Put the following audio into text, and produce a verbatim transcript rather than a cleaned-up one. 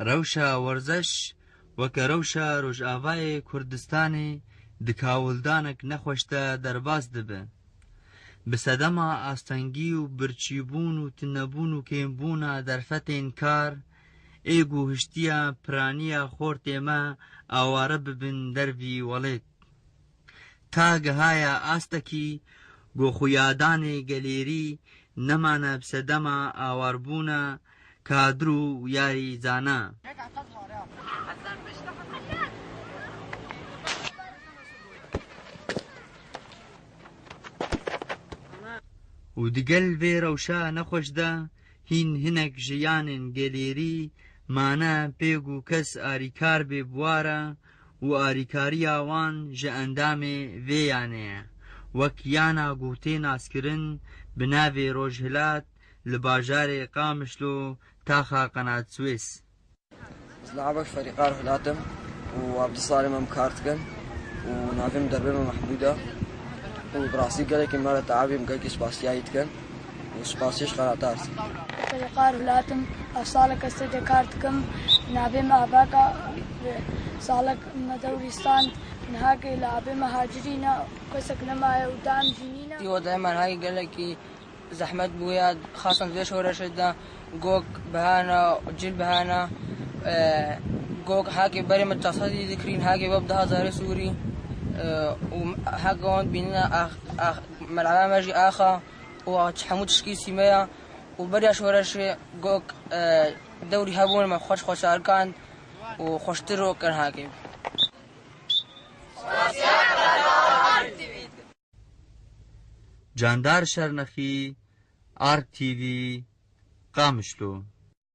Rewşa werzeş weke rewşa Rojavayê Kurdistanê di kawildanek nexweş de derbas dibe. Bi sedema astengî û birçîbûn û tunebûn û kêmbûna derfetên kar, ê ku hiştiya piraniya xortê me aware bibin dervî welêt. Ta gihaya astekî ku xuyadanê gelêrî nemane bi sedema awarbûna kadir û yarî zana. Û digel vê rewşa nexweş de hîn hinek ji yanên gelêrî mane pê ku kes arîkar bê bi wa re û arîkariya wan ji endamê vê yanê ye. Wek yana ku tê naskirin bi navê Rojhilat li bajarê Qamişlo taxa Qenatswês. Ez li Ebek Ferîqa Rojhilat im û ev du sal e em kar dikin û navê min derbê min Mehmûd e û bi rastî gelekî me re teabî em gelekî spasiyayî dikin û spasiyê ji Qenatswês. Ferîqa Rojhilat im, ev salek ez tê de kar dikim. Navê min Ebek e, salek me dewrî stand, nihakê li Ebê me hacirî ne, kesek nemaye û dam jî nîne. Îro dema nihakê gelekî zehmet bûye, xasan vê şoreşê de gok bihana, cil bihana, e, gok hakê berê min çasedî dikirîn, hakê web du hezarê Sûrî, e, û hakê wan bînine ax-, ax-, mel'ebe me jî axa û hemû tişkî sîme ya û beriya şoreşê gok, e, dewrî hebûn me xweş xweşarkan û xweştir û kin hakê. Candar Şernexî, Ark T V, Qamişlo.